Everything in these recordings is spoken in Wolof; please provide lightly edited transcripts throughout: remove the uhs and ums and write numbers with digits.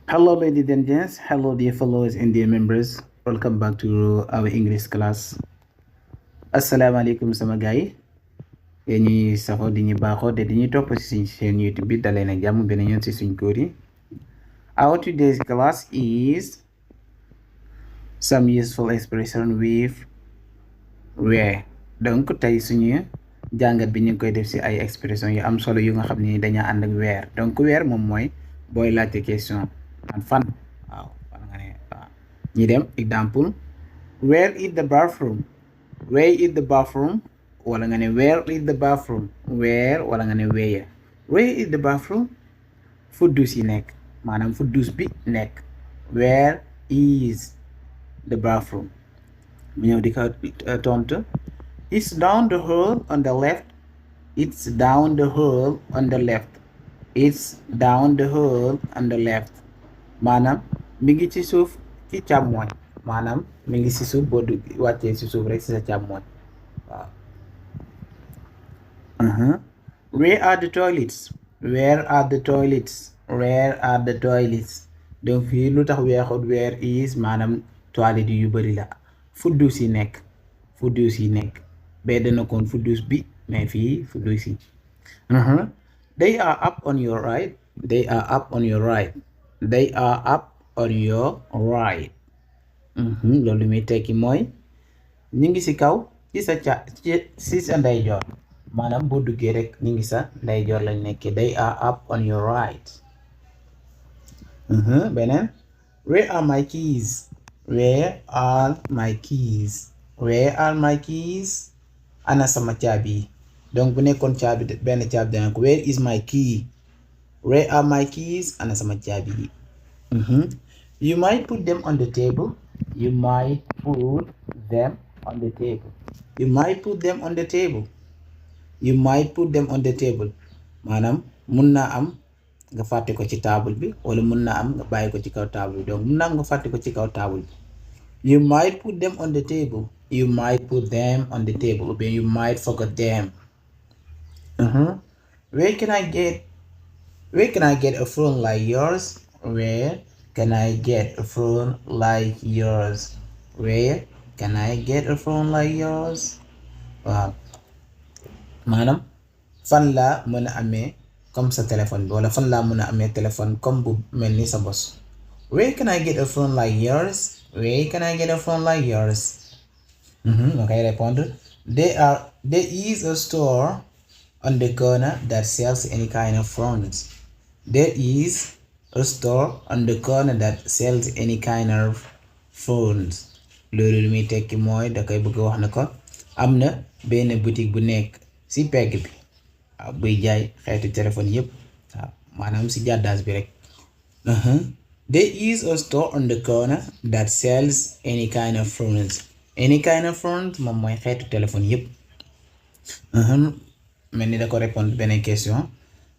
Hello, ladies and gents. Hello, dear followers and dear members. Welcome back to our English class. Asalaamaaleykum sama gars yi yéen ñuy saxoo di ñu baaxoo de di ñu topp ci suñ chaîne YouTube bi dalee na jàmm beneen yoon ci suñ cours yi. Our today's class is some useful expression with where. Donc tey suñu jàngat bi ñu ngi koy def ci ay expression yu am solo yu nga xam ni dañaa ànd ak where. Donc where moom mooy booy laajte question man fan waaw fan nga ne waaw ñi dem exemple where is the bathroom, where is the bathroom wala nga ne where is the bathroom, where wala nga ne where is the bathroom fu douche yi nekk maanaam fu douche bi nekk where is the bathroom mu ñëw di ko tontu it's down the hall on the left, it's down the hall on the left, it's down the hall on the left maanaam mi ngi ci suuf ci càmmooñ maanaam mi ngi ci suuf boo wàccee ci suuf rek ci sa càmmooñ waaw. Where are the toilets, where are the toilets, where are the toilets donc fii lu tax weexut where is maanaam toilette yu bari la fu douche yi nekk fu douche yi nekk bee dana koon fu douche bi mais fii fu douche yi. They are up on your right, they are up on your right, they are up on your right loolu muy tekki mooy ñu ngi ci kaw ci sa ci sa ndeyjoor maanaam boo duggee rek ñu ngi sa ndeyjoor lañ nekkee they are up on your right. Beneen where are my keys, where are my keys, where are my keys ana sama caabi donc bu nekkoon caabi benn caabi dana ko where is my key, where are my keys ana sama caabi. You might put them on the table, you might put them on the table, you might put them on the table, you might put them on the table maanaam mun naa am nga fàtte ko ci table bi wala mun naa am nga bàyyi ko ci kaw table bi donc mun naa am nga fàtte ko ci kaw table bi. You might put them on the table, you might put them on the table ou bien you might forget them. Where can I get a phone like yours, where can I get a phone like yours, where can I get a phone like yours waaw maanaam fan laa mën a amee comme sa téléphone bi wala fan laa mën a amee téléphone comme bu mel ni sa bos. Where can I get a phone like yours, where can I get a phone like yours. ma koy répondre there is a store on the corner that sells any kind of phones, there is a store on the corner that sells any kind of phones loolu lu muy tekki mooy da koy bëgg wax na ko am na benn boutique bu nekk ci pegg bi waaw buy jaay xeetu téléphone yëpp waaw maanaam ci jàddaas bi rek. There is a store on the corner that sells any kind of phones, any kind of phones moom mooy xeetu téléphone yëpp. mel ni da ko répondre beneen question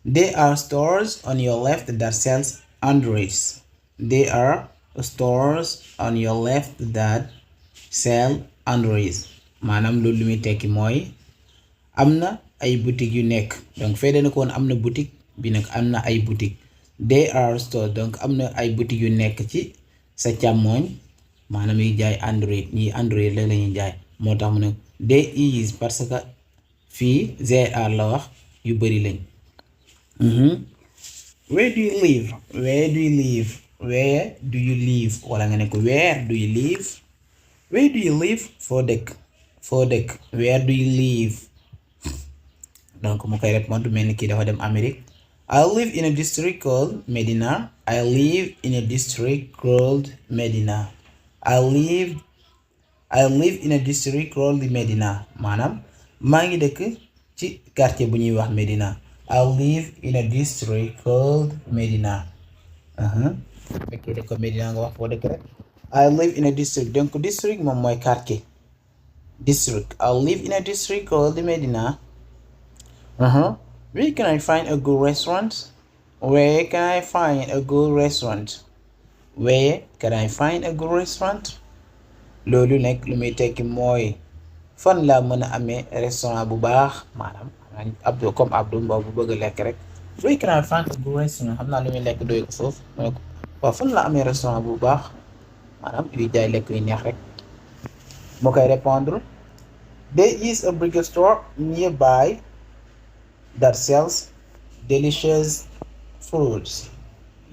there are stores on your left that sells Androids, there are stores on your left that sell Androids maanaam loolu lu muy tekki mooy am na ay boutique yu nekk donc fee dana ko woon am na boutique bi nag am na ay boutique there are stores donc am na ay boutique yu nekk ci sa càmmooñ maanaam yi jaay Android ñi Android la lañuy jaay moo tax mu ne there is parce que fii there are la wax yu bari lañ. Where do you live, where do you live, where do you live wala nga ne ko where do you live, where do you live foo dëkk where do you live donc mu koy répondre mel ni kii dafa dem Amérique. I live in a district called Medina, I live in a district called Medina, I live in a district called Medina maanaam maa ngi dëkk ci quartier bu ñuy wax Medina. I live in a district called Medina. fekkee dëkk ko Medina nga wax foo dëkk rek. I live in a district donc district moom mooy quartier district. I live in a district called Medina. Where can I find a good restaurant, where can I find a good restaurant, where can I find a good restaurant loolu nekk lu muy tekki mooy fan laa mën a amee restaurant bu baax maanaam Abdou comme Abdou mbaa bu bëgg lekk rek where can I find a good restaurant xam naa lu muy lekk doy ko foofu waaw fan la amee restaurant bu baax maanaam yuy jaay lekk yu neex rek moo koy répondre there is a big store nearby that sells delicious foods.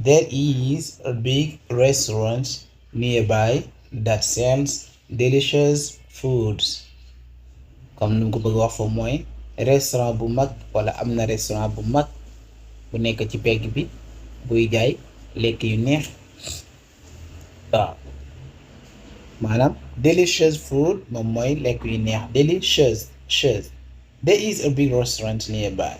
There is a big restaurant nearby that sells delicious foods. Comme nu mu ko bëgg wax foofu mooy restaurant bu mag wala am na restaurant bu mag bu nekk ci pegg bi buy jaay lekk yu neex waaw maanaam delicious food moom mooy lekk yu neex delicious. There is a big restaurant nearby.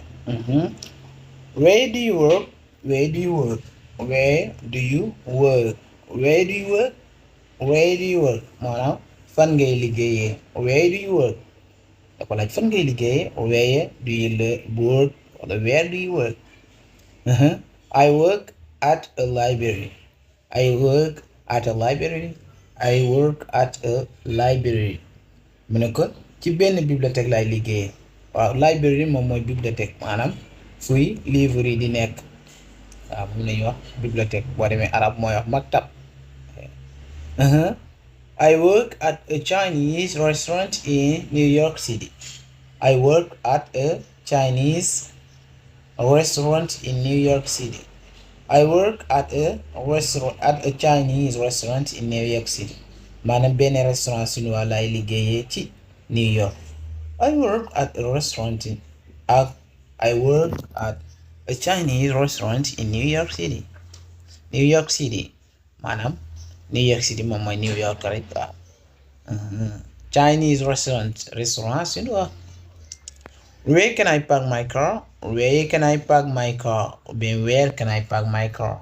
Where do you work? Where do you work? Where do you work? Where do you work? Where do you work? maanaam fan ngay liggéeyee. Where do you work? da ko laaj fan ngay liggéeyee. Where do you work? wala where do you work? I work at a library. I work at a library. I work at a library. mu ne ko ci benn bibliothèque laay liggéeyee. waaw library moom mooy bibliothèque maanaam fuy livre yi di nekk waaw mun nañu wax bibliothèque boo demee arab mooy wax maktab. I work at a Chinese restaurant in New York City. I work at a Chinese restaurant in New York City. I work at a Chinese restaurant in New York City. maanaam benn restaurant chinois laay liggéeyee ci New York. I work at a Chinese restaurant in New York City. New York City maanaam New York City moom mooy New York rek waaw. Chinese restaurant chinois. Where can I park my car? Where can I park my car? Where can I park my car?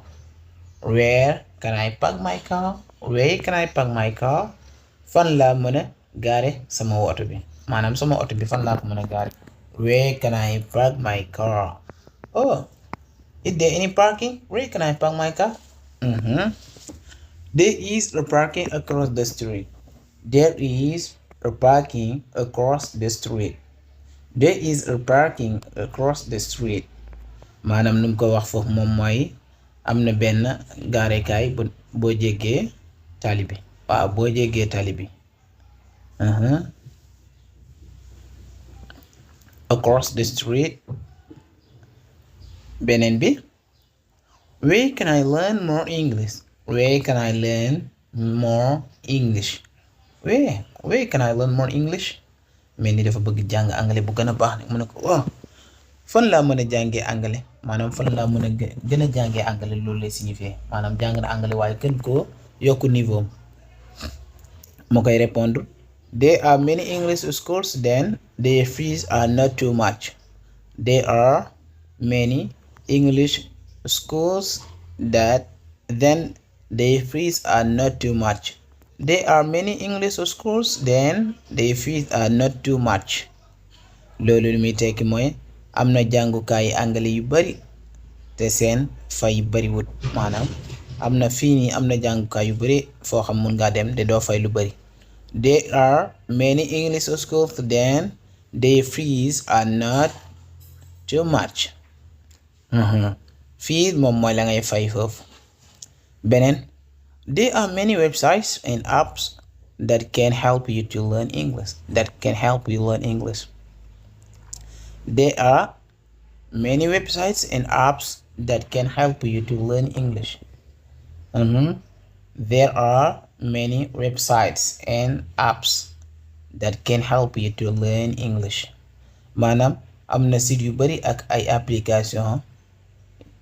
Where can I park my car? Where can I park my car? fan laa mën a gaare sama oto bi maanaam sama oto bi fan laa ko mën a gaare. Where can I park my car? Oh, is there any parking? Where can I park my car? There is a parking across the street. There is a parking across the street. There is a parking across the street. maanaam nu mu ko wax foofu moom mooy am na benn gaarekaay boo jéggee tali bi waaw boo jéggee tali bi. Across the street. beneen bi where can I learn more English? Where can I learn more English? Where can I learn more English? mel ni dafa bëgg jàng anglais bu gën a baax nag mu ne ko waaw fan laa mën a jàngee anglais maanaam fan laa mën a gën a jàngee anglais loolu lay signifier maanaam jàng na anglais waaye gën koo yokku niveau moo koy répondre there are many English schools then their fees are not too much. There are many English schools that then their fees are not too much. There are many English schools then their fees are not too much. loolu lu muy tekki mooy am na jàngukaay anglais yu bari te seen fay bariwut maanaam am na fii nii am na jàngukaay yu bari foo xam mun ngaa dem te doo fay lu bari. There are many English schools then their fees are not too much. fii moom mooy la ngay fay foofu. beneen there are many websites and apps that can help you to learn English. There are many websites and apps that can help you to learn English. There are many websites and apps that can help you to learn English. maanaam am na site yu bari ak ay application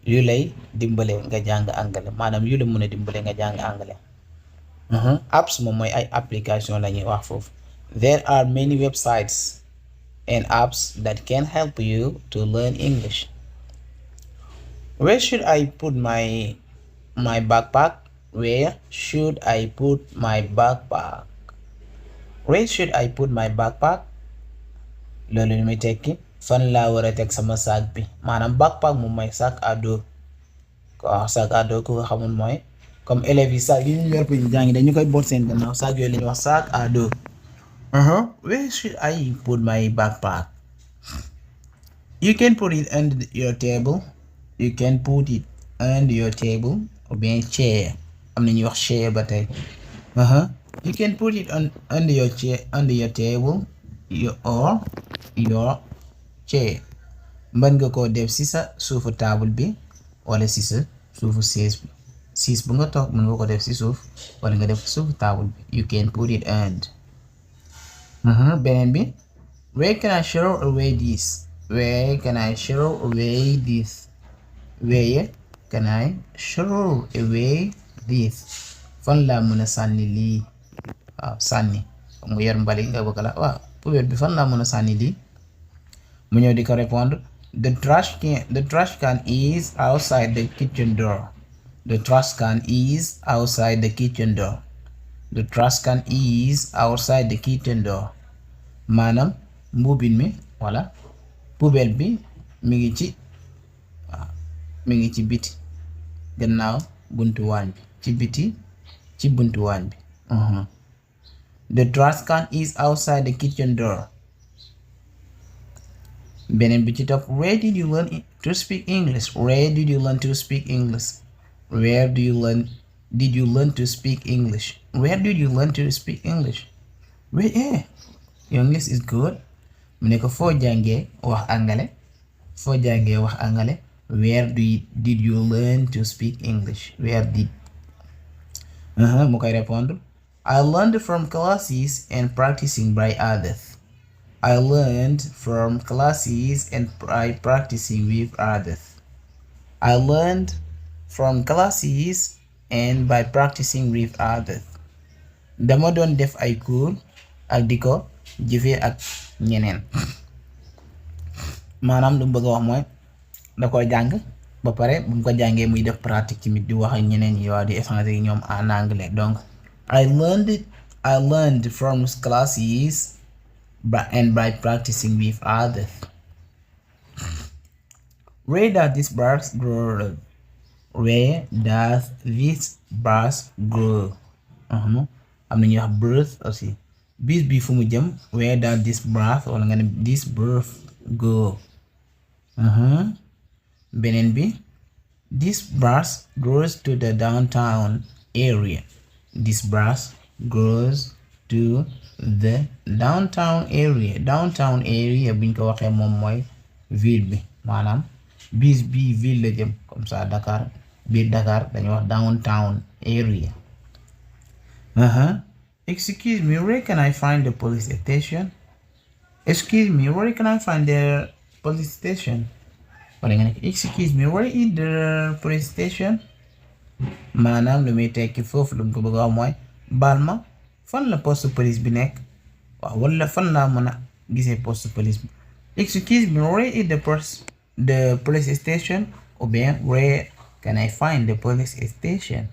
yu lay dimbale nga jàng anglais maanaam yu la mën a dimbale nga jàng anglais. apps moom mooy ay application la ñuy wax foofu. There are many websites and apps that can help you to learn English. Where should I put my backpack? Where should I put my backpack? Where should I put my backpack? loolu lu muy tekki fan laa war a teg sama sac bi maanaam backpack moom mooy sac à dos sac à dos ku ko xamul mooy comme élèves yi sac yi ñu yor pour ñu jàngi dañu koy boot seen gannaaw sac yooyu la ñuy wax sac à dos. Where should I put my backpack? You can put it under your table. You can put it under your table ou bien chair. am na ñuy wax chair ba tey. You can put it under your chair, under your table, or your chair. mën nga koo def ci sa suufu table bi wala ci sa suufu siis bi. siis bu nga toog mën nga ko def ci suuf wala nga def suufu table bi. You can put it under. beneen bi, where can I throw away this? Where can I throw away this? Where can I throw away this? fan laa mën a sànni lii? waaw sànni mu yor mbali nga bëgg la waaw poubelle bi fan laa mën a sànni lii? mu ñëw di ko répondre, the trash can is outside the kitchen door. The trash can is outside the kitchen door. The trash can is outside the kitchen door. maanaam mbuubin mi wala poubelle bi mi ngi ci mi ngi ci biti gannaaw buntu waañ bi, ci biti ci buntu waañ bi. The trash can is outside the kitchen door. beneen bi ci topp, where did you learn to speak English? Where did you learn to speak English? Where did you learn to speak English? Where did you learn to speak English? Where? Your English is good. mu ne ko foo jàngee wax angale. foo jàngee wax angale. Where did you learn to speak English? Where did mu koy répondre, I learned from classes and practicing by others. I learned from classes and by practicing with others. I learned from classes and by practicing with others. dama doon def ay cours ak di ko jëfee ak ñeneen. maanaam lu mu bëgg a wax mooy da koy jàng ba pare bu mu ko jàngee muy def pratique tamit di wax ak ñeneen yi waaw di échanger yi ñoom en anglais. donc I learned from classes and by practicing with others. Where does this grass grow? Where does this grass grow? am na ñuy wax birth aussi. bis bi fu mu jëm, where does this grass wala nga ne this birth go? beneen bi, this grass grows to the downtown area. This grass grows to the downtown area. Downtown area buñ ko waxee moom mooy ville bi, maanaam bis bi ville la jëm comme ça Dakar, biir Dakar dañuy wax downtown area. Excuse me, where can I find the police station? Excuse me, where can I find the police station? wala nga ne excuse me, where is the police station? maanaam lu muy tekki foofu lu mu ko bëgg a wax mooy baal ma fan la poste police bi nekk. waaw wala fan laa mën a gisee poste police bi. Excuse me, where is the police station? ou bien where can I find the police station?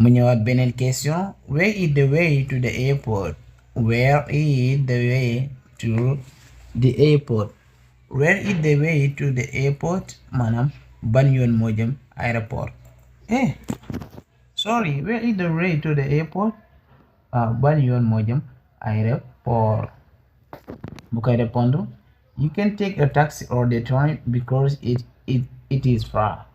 mu ñëwaat beneen question, where is the way to the airport? Where is the way to the airport? Where is the way to the airport? maanaam ban yoon moo jëm aéroport. Sorry, where is the way to the airport? ban yoon moo jëm aéroport. bu koy répondre, you can take a taxi or the train because it is far.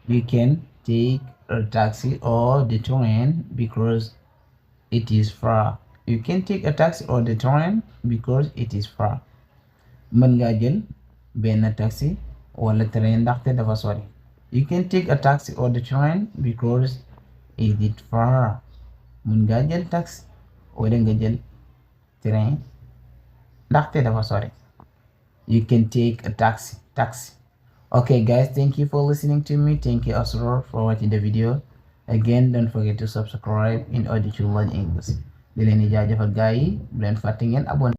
You can take a taxi or the train because it is far. You can take a taxi or the train because it is far. mën ngaa jël benn taxi wala train ndaxte dafa sori. You can take a taxi or the train because it is far. mën ngaa jël taxi wala nga jël train ndaxte dafa sori. You can take a taxi. Okay guys, thank you for listening to me. Thank you also for watching the video. Again, don't forget to subscribe in order to learn English. di leen di jaajëfal gars yi bu leen fàtte ngeen abonné.